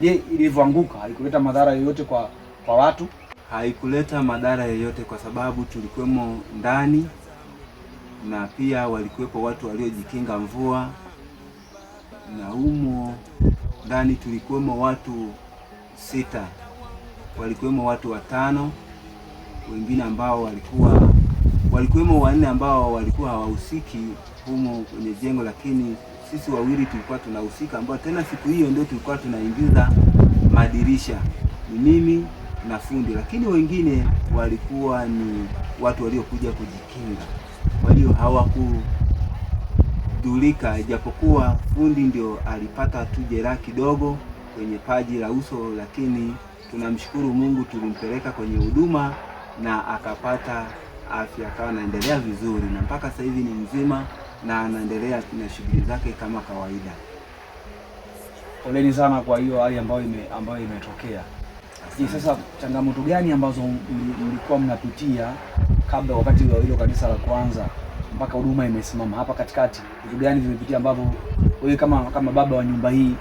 Je, ilivyoanguka haikuleta madhara yoyote kwa watu? Haikuleta madhara yoyote kwa sababu tulikuwemo ndani na pia walikuwepo watu waliojikinga mvua, na humo ndani tulikuwemo watu 6, walikuwemo watu 5, wengine ambao walikuwemo 4 ambao walikuwa hawahusiki humo kwenye jengo, lakini sisi 2 tulikuwa tunahusika, ambao tena siku hiyo ndio tulikuwa tunaingiza madirisha, ni mimi na fundi, lakini wengine walikuwa ni watu waliokuja kujikinga. Kwa hiyo hawakudhulika, ijapokuwa fundi ndio alipata tu jeraha kidogo kwenye paji la uso, lakini tunamshukuru Mungu tulimpeleka kwenye huduma na akapata afya, akawa anaendelea vizuri na mpaka sasa hivi ni mzima na anaendelea na shughuli zake kama kawaida. Poleni sana kwa hiyo hali ambayo imetokea. Je, sasa changamoto gani ambazo mlikuwa mnapitia kabla wakati wa hilo kanisa la kwanza mpaka huduma imesimama hapa katikati? Vitu gani vimepitia ambavyo wewe kama baba wa nyumba hii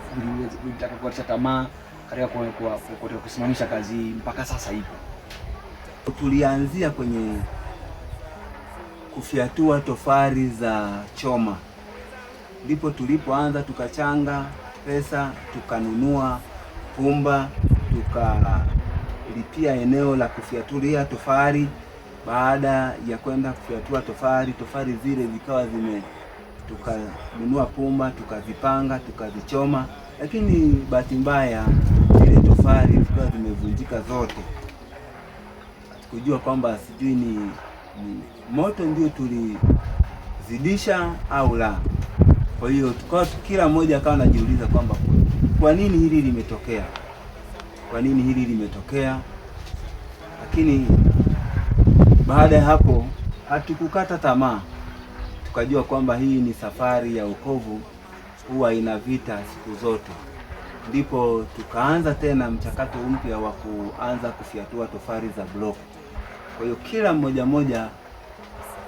vilitaka kukatisha tamaa katika kusimamisha kazi hii mpaka sasa hivi? Tulianzia kwenye kufyatua tofali za choma, ndipo tulipoanza tukachanga pesa, tukanunua pumba, tukalipia eneo la kufyatulia tofali. Baada ya kwenda kufyatua tofali, tofali zile zikawa zime, tukanunua pumba, tukazipanga, tukazichoma, lakini bahati mbaya zile tofali zikawa zimevunjika zote. Hatukujua kwamba sijui ni moto ndio tulizidisha au la. Kwa hiyo tukawa kila mmoja akawa anajiuliza kwamba kwa nini hili limetokea, kwa nini hili limetokea. Lakini baada ya hapo hatukukata tamaa, tukajua kwamba hii ni safari ya wokovu, huwa ina vita siku zote. Ndipo tukaanza tena mchakato mpya wa kuanza kufyatua tofali za block. Kwa hiyo kila mmoja mmoja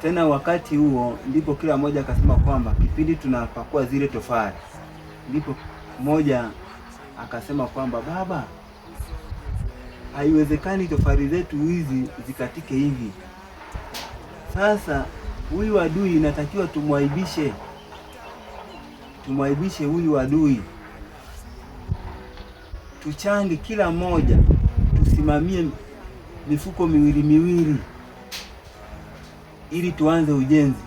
tena, wakati huo ndipo kila mmoja akasema kwamba kipindi tunapakua zile tofali, ndipo mmoja akasema kwamba baba, haiwezekani tofali zetu hizi zikatike hivi. Sasa huyu adui inatakiwa tumwaibishe, tumwaibishe huyu adui, tuchange kila mmoja, tusimamie mifuko miwili miwili ili tuanze ujenzi.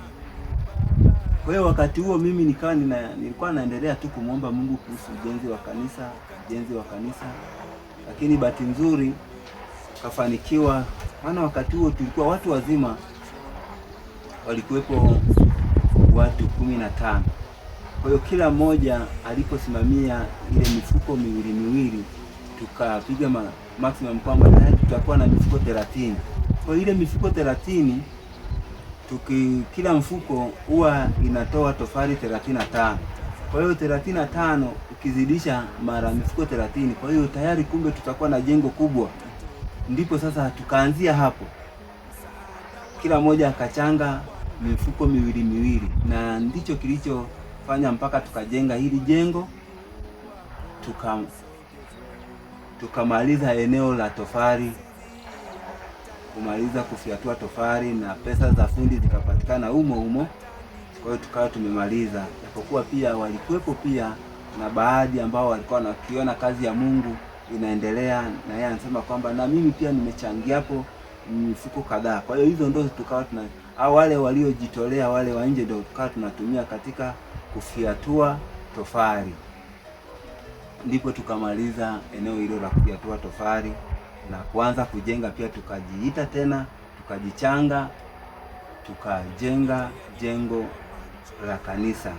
Kwa hiyo wakati huo mimi nilikuwa naendelea tu kumwomba Mungu kuhusu ujenzi wa kanisa, ujenzi wa kanisa, lakini bahati nzuri kafanikiwa, maana wakati huo tulikuwa watu wazima walikuwepo watu 15. Kwa hiyo kila mmoja aliposimamia ile mifuko miwili miwili, tukapiga maximum kwamba tayari tutakuwa na mifuko 30. Kwa ile mifuko 30, kila mfuko huwa inatoa tofali 35. Kwa hiyo 35 ukizidisha mara mifuko 30, kwa hiyo tayari kumbe tutakuwa na jengo kubwa. Ndipo sasa tukaanzia hapo, kila mmoja akachanga mifuko miwili miwili, na ndicho kilichofanya mpaka tukajenga hili jengo, tukamaliza eneo la tofali, kumaliza kufyatua tofali, na pesa za fundi zikapatikana humo humo. Kwa hiyo tukawa tumemaliza, japokuwa pia walikuwepo pia na baadhi ambao walikuwa wanakiona kazi ya Mungu inaendelea, na yeye anasema kwamba na mimi pia nimechangia hapo mifuko kadhaa. Kwa hiyo hizo ndio tukawa tuna, au wale waliojitolea wale wa nje ndio tukawa tunatumia katika kufyatua tofali. Ndipo tukamaliza eneo hilo la kufyatua tofali na kuanza kujenga. Pia tukajiita tena, tukajichanga, tukajenga jengo la kanisa.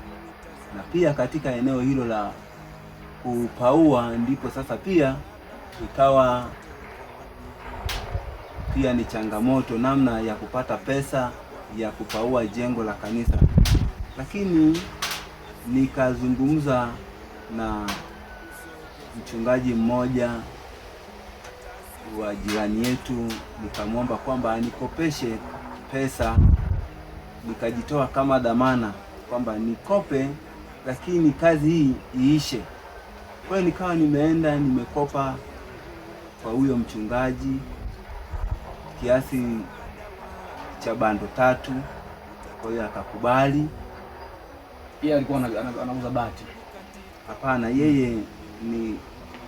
Na pia katika eneo hilo la kupaua ndipo sasa pia ikawa pia ni changamoto namna ya kupata pesa ya kupaua jengo la kanisa. Lakini nikazungumza na mchungaji mmoja wa jirani yetu, nikamwomba kwamba anikopeshe pesa, nikajitoa kama dhamana kwamba nikope, lakini kazi hii iishe. Kwa hiyo nikawa nimeenda nimekopa kwa huyo mchungaji kiasi cha bando 3. Kwa hiyo akakubali. Yeye alikuwa anauza bati? Hapana, yeye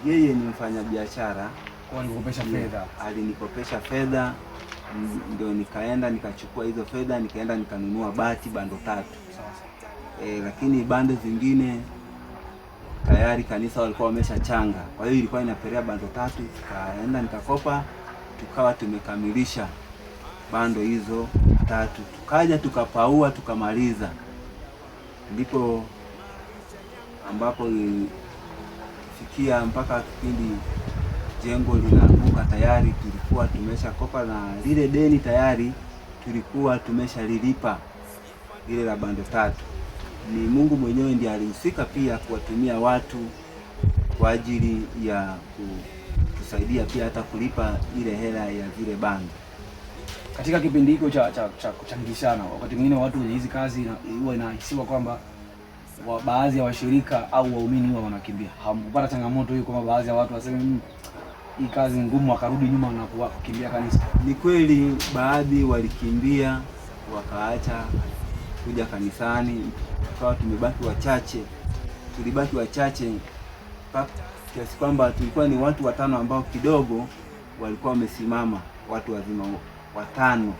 ni mfanyabiashara. Kwa alikopesha fedha. Alinikopesha fedha, ndio nikaenda nikachukua hizo fedha nikaenda nikanunua bati bando 3. Lakini bando zingine tayari kanisa walikuwa wameshachanga. Kwa hiyo ilikuwa inapelea bando 3, tukaenda nikakopa, tukawa tumekamilisha bando hizo 3. Tukaja tukapaua tukamaliza. Ndipo ambapo ilifikia mpaka kipindi jengo linaanguka, tayari tulikuwa tumeshakopa na lile deni tayari tulikuwa tumeshalilipa lile la bando 3. Ni Mungu mwenyewe ndiye alihusika pia kuwatumia watu kwa ajili ya kutusaidia pia hata kulipa ile hela ya zile bando. Katika kipindi hicho cha kuchangishana, wakati mwingine watu wenye hizi kazi huwa inahisiwa kwamba baadhi ya washirika au waumini huwa wanakimbia. Hamkupata changamoto hiyo kwamba baadhi ya watu waseme hii kazi ngumu, wakarudi nyuma na kukimbia kanisa? Ni kweli baadhi walikimbia wakaacha kuja kanisani, tukawa tumebaki wachache. Tulibaki wachache kiasi kwamba tulikuwa ni watu 5 ambao kidogo walikuwa wamesimama, watu wazima 5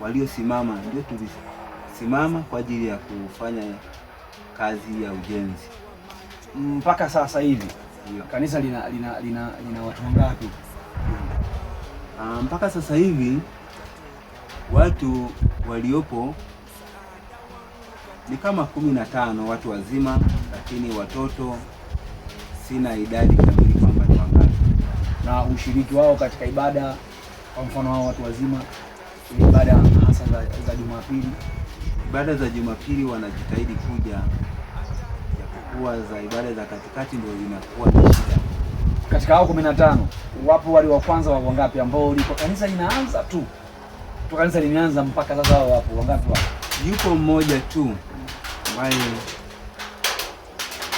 waliosimama, ndio tulisimama kwa ajili ya kufanya kazi ya ujenzi. Mpaka sasa hivi kanisa lina watu wangapi? Mpaka sasa hivi watu waliopo ni kama 15 watu wazima, lakini watoto sina idadi kamili kwamba ni wangapi. Na ushiriki wao katika ibada, kwa mfano hao watu wazima, ibada hasa za Jumapili? Ibada za Jumapili wanajitahidi kuja, japokuwa za ibada za katikati ndio inakuwa ni shida. Katika hao 15 wapo wale wa kwanza wa wangapi ambao ulikuwa kanisa linaanza tu? Tu kanisa limeanza mpaka sasa hao wapo wangapi wapo? Yupo mmoja tu ambaye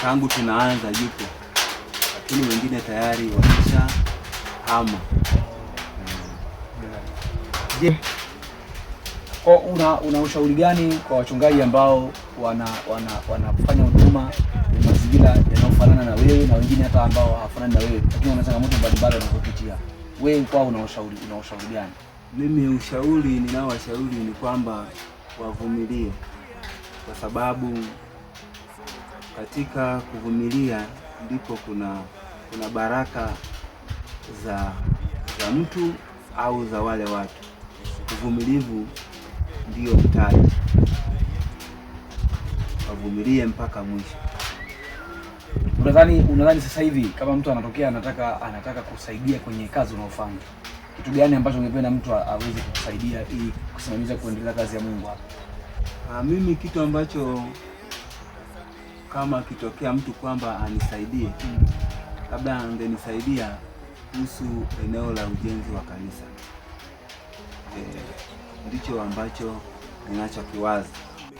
tangu tunaanza yupo, lakini wengine tayari wameshahama. Je, kwa una ushauri gani kwa wachungaji ambao wanafanya huduma ya mazingira yanayofanana na wewe na wengine hata ambao hawafanani na wewe, lakini wana changamoto mbalimbali wanazopitia? Wewe kwao una ushauri gani? Mimi ushauri ninaowashauri ni kwamba wavumilie, kwa sababu katika kuvumilia ndipo kuna baraka za mtu au za wale watu. Uvumilivu ndio mtaji, wavumilie mpaka mwisho. Unadhani sasa hivi kama mtu anatokea anataka kusaidia kwenye kazi unaofanya, kitu gani ambacho ungependa mtu aweze kukusaidia ili kusimamisha kuendeleza kazi ya Mungu hapa? Mimi kitu ambacho kama akitokea mtu kwamba anisaidie, labda angenisaidia kuhusu eneo la ujenzi wa kanisa. Ndicho ambacho ninachokiwaza.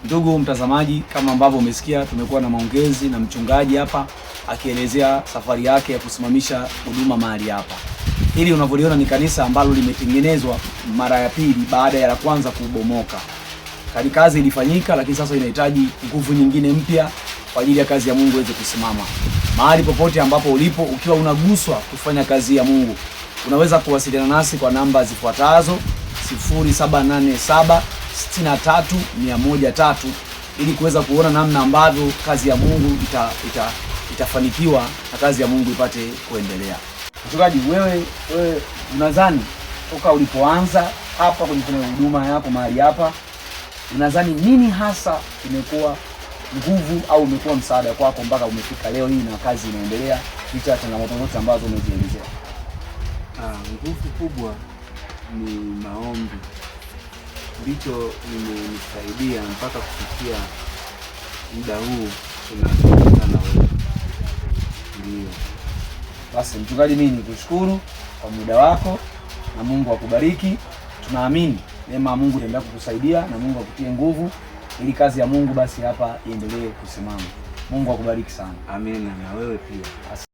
Ndugu mtazamaji, kama ambavyo umesikia, tumekuwa na maongezi na mchungaji hapa akielezea safari yake ya kusimamisha huduma mahali hapa. Hili unavyoliona ni kanisa ambalo limetengenezwa mara ya pili baada ya la kwanza kubomoka. Kazi ilifanyika, lakini sasa inahitaji nguvu nyingine mpya kwa ajili ya kazi ya Mungu iweze kusimama. Mahali popote ambapo ulipo, ukiwa unaguswa kufanya kazi ya Mungu, unaweza kuwasiliana nasi kwa namba zifuatazo: 0787 63 103, ili kuweza kuona namna ambavyo kazi ya Mungu itafanikiwa na kazi ya Mungu ipate kuendelea. Mchungaji, wewe unadhani toka ulipoanza hapa kwenye huduma yako mahali hapa, unadhani nini hasa imekuwa nguvu au imekuwa msaada kwako mpaka umefika leo hii na kazi inaendelea licha ya changamoto zote ambazo umezielezea? Nguvu kubwa ni maombi, ndicho imenisaidia mpaka kufikia muda huu tunazungumza na wewe. Ndio. Basi mchungaji, mimi nikushukuru kwa muda wako na Mungu akubariki. Tunaamini neema ya Mungu itaendelea kukusaidia na Mungu akutie nguvu ili kazi ya Mungu basi hapa iendelee kusimama. Mungu akubariki sana. Amina, na wewe pia. Asante.